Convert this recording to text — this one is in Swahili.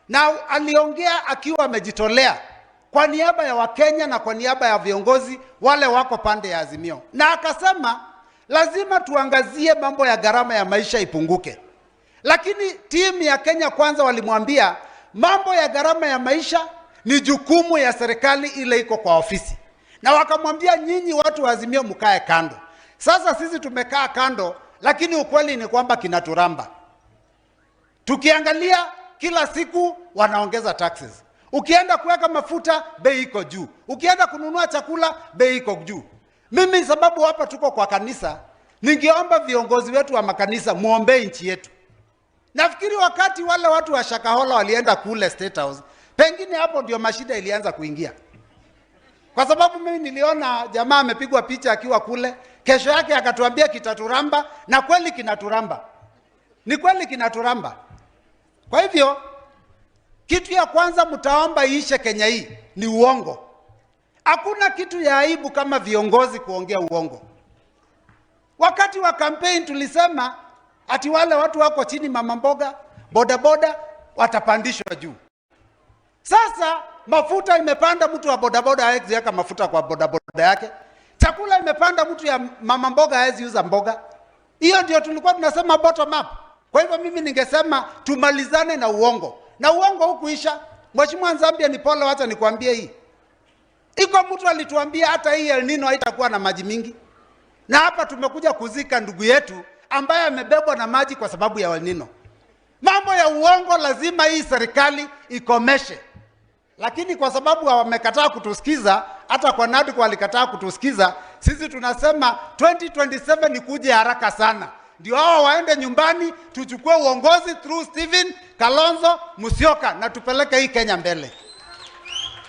Na aliongea akiwa amejitolea kwa niaba ya Wakenya na kwa niaba ya viongozi wale wako pande ya Azimio, na akasema lazima tuangazie mambo ya gharama ya maisha ipunguke. Lakini timu ya Kenya Kwanza walimwambia mambo ya gharama ya maisha ni jukumu ya serikali ile iko kwa ofisi, na wakamwambia nyinyi watu wa Azimio mkae kando. Sasa sisi tumekaa kando, lakini ukweli ni kwamba kinaturamba. Tukiangalia kila siku wanaongeza taxes. Ukienda kuweka mafuta, bei iko juu. Ukienda kununua chakula, bei iko juu. Mimi sababu hapa tuko kwa kanisa, ningeomba viongozi wetu wa makanisa muombee nchi yetu. Nafikiri wakati wale watu wa Shakahola walienda kule State House, pengine hapo ndio mashida ilianza kuingia, kwa sababu mimi niliona jamaa amepigwa picha akiwa kule, kesho yake akatuambia kitaturamba, na kweli kinaturamba, ni kweli kinaturamba. Kwa hivyo kitu ya kwanza mtaomba iishe Kenya hii ni uongo. Hakuna kitu ya aibu kama viongozi kuongea uongo. Wakati wa campaign tulisema ati wale watu wako chini, mama mboga, bodaboda watapandishwa juu. Sasa mafuta imepanda, mtu wa bodaboda hawezi weka mafuta kwa bodaboda yake. Chakula imepanda, mtu ya mama mboga hawezi uza mboga. Hiyo ndio tulikuwa tunasema bottom up. Kwa hivyo mimi ningesema tumalizane na uongo, na uongo hukuisha. Mheshimiwa Nzambia ni pole, wacha nikwambie hii. Iko mtu alituambia hata hii El Nino haitakuwa na maji mingi, na hapa tumekuja kuzika ndugu yetu ambaye amebebwa na maji kwa sababu ya El Nino. Mambo ya uongo lazima hii serikali ikomeshe, lakini kwa sababu wamekataa kutusikiza, hata kwa NADCO walikataa kutusikiza, sisi tunasema 2027 ni kuja haraka sana, ndio hao waende nyumbani, tuchukue uongozi through Stephen Kalonzo Musyoka na tupeleke hii Kenya mbele.